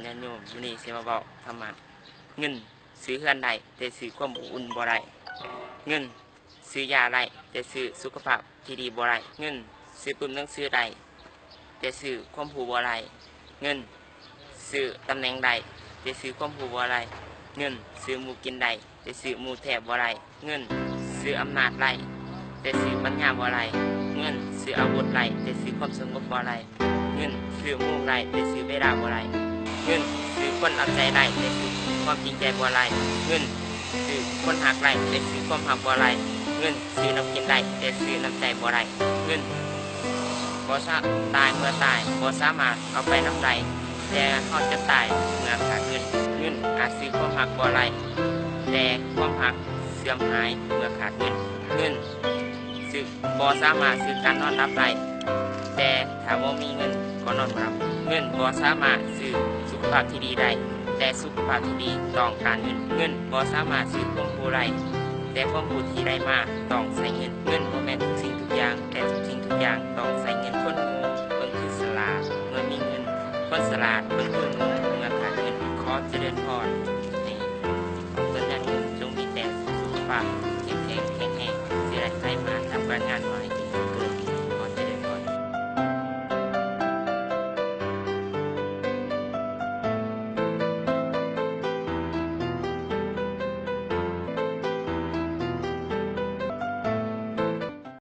ຍາດໂຍມ ມື້ນີ້ຊິມາເວົ້າທຳມະ. ເງິນຊື້ເຮືອນໄດ້ ແຕ່ຊື້ຄວາມອົບອຸ່ນບໍ່ໄດ້. ເງິນຊື້ຢາໄດ້ ແຕ່ຊື້ສຸຂະພາບທີ່ດີບໍ່ໄດ້. ເງິນຊື້ປຶ້ມໜັງສືໄດ້ ແຕ່ຊື້ຄວາມຮູ້ບໍ່ໄດ້. ເງິນຊື້ຕຳແໜ່ງໄດ້ ແຕ່ຊື້ຄວາມຮູ້ບໍ່ໄດ້. ເງິນຊື້ໝູ່ກິນໄດ້ ແຕ່ຊື້ໝູ່ແທ້ບໍ່ໄດ້. ເງິນຊື້ອຳນາດໄດ້ ແຕ່ຊື້ປັນຍາບໍ່ໄດ້. ເງິນຊື້ອາວຸດໄດ້ ແຕ່ຊື້ຄວາມສະຫງົບບໍ່ໄດ້. ເງິນຊື້ໂມງໄດ້ ແຕ່ຊື້ເວລາບໍ່ໄດ້. ເງິນຊື້ຄົນເອົາໃຈໄດ້ ແຕ່ຊື້ຄວາມຈິງໃຈບໍ່ໄດ້. ເງິນຊື້ຄົນຮັກໄດ້ ແຕ່ຊື້ຄວາມຮັກບໍ່ໄດ້. ເງິນຊື້ນ້ຳກິນໄດ້ ແຕ່ຊື້ນ້ຳໃຈບໍ່ໄດ້. ເງິນບໍ່ສາ ຕາຍເມື່ອຕາຍ ບໍ່ສາມາດເອົາໄປນຳໄດ້ ແຕ່ເຮົາຈະຕາຍເມື່ອຂາດເງິນ. ເງິນອາດຊື້ຄວາມຮັກບໍ່ໄດ້ ແຕ່ຄວາມຮັກເສື່ອມຫາຍເມື່ອຂາດເງິນ. ເງິນຊື້ ບໍ່ສາມາດຊື້ການນອນຫຼັບໄດ້ ແຕ່ຖ້າບໍ່ມີເງິນກໍນອນບໍ່ຫຼັບ. ເງິນບໍ່ສາມາດຊື້ສຸຂະພາບທີ່ດີໄດ້ ແຕ່ສຸຂະພາບທີ່ດີຕ້ອງການເງິນ. ເງິນບໍ່ສາມາດຊື້ຄວາມຮູ້ໄດ້ ແຕ່ຄວາມຮູ້ທີ່ໄດ້ມາຕ້ອງໃຊ້ເງິນ. ເງິນບໍ່ແມ່ນທຸກສິ່ງທຸກຢ່າງ ແຕ່ທຸກສິ່ງທຸກຢ່າງຕ້ອງໃຊ້ເງິນ. ຄົນໂງ່ເບິ່ງຄືສະຫຼາດເມື່ອມີເງິນ ຄົນສະຫຼາດເບິ່ງຄືໂງ່ເມື່ອຂາດເງິນ. ຂໍຈະເລີນພອນ ໃຫ້ຕົນຍາດໂຍມຈົ່ງມີແຕ່ສຸຂະພາບ